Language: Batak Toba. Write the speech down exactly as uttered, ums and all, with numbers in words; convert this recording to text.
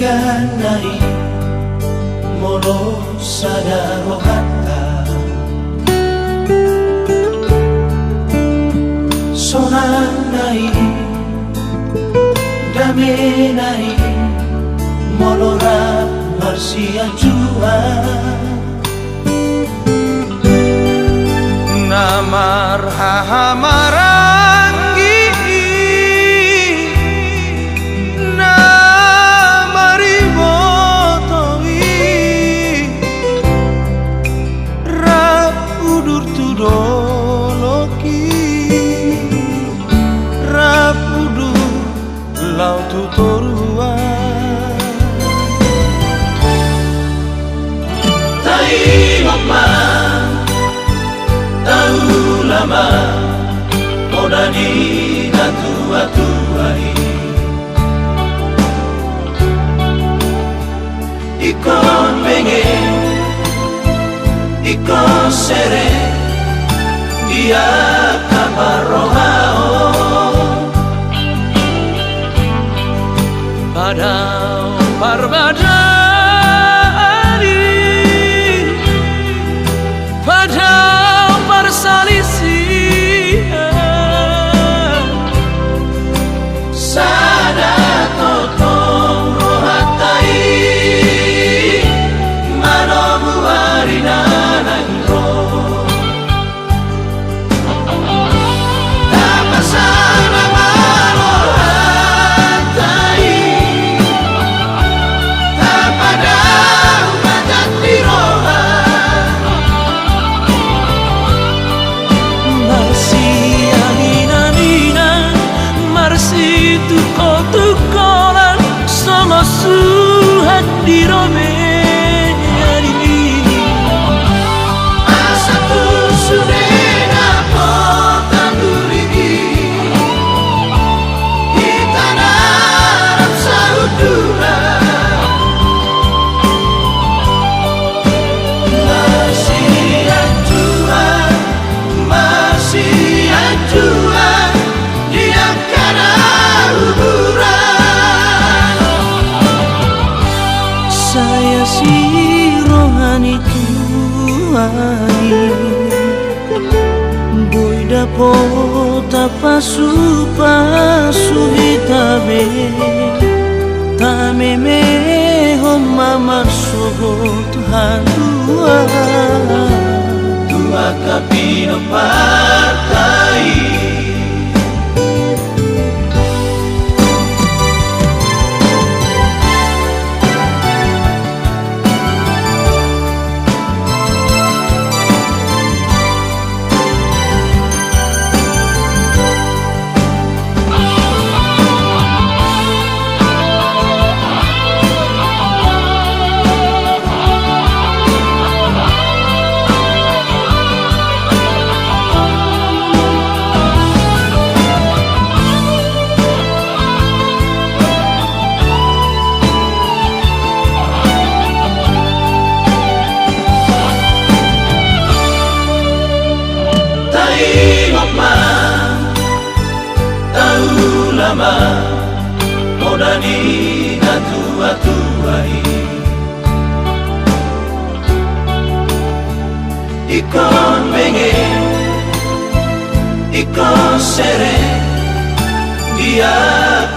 Sonang na i molo sada rohanta, sonang na i, dame na i molo rap marsianjuan. Na marhahamaranggi i, na mariboto i, rap udur tu dolok i, rap udur laho tu toruan. Taingot ma, taula ma poda ni natuatua i. Ingkon benget, ingkon serep di angka parrohaon. Padao parbadaan i, padao parsalisian. Sada tongtong rohanta i, manomu ari na naeng ro. Tapasada ma rohanta i, tapadao ma jat ni roha. Marsiaminaminan, marsitungkotungkotan, songon suhat di robean i. Asa tung sude dapotan duri i, hita na rap sahundulan. Marsianjuan, marsianjuan di angka na huburan. Sai asi roha ni Tuhan i, boi dapotan pasupasu hita be, tamemehon ma marsogot haluaon tu angka pinomparta i. Taingot ma, taula ma poda ni natuatua i. Ingkon benget, ingkon serep di angka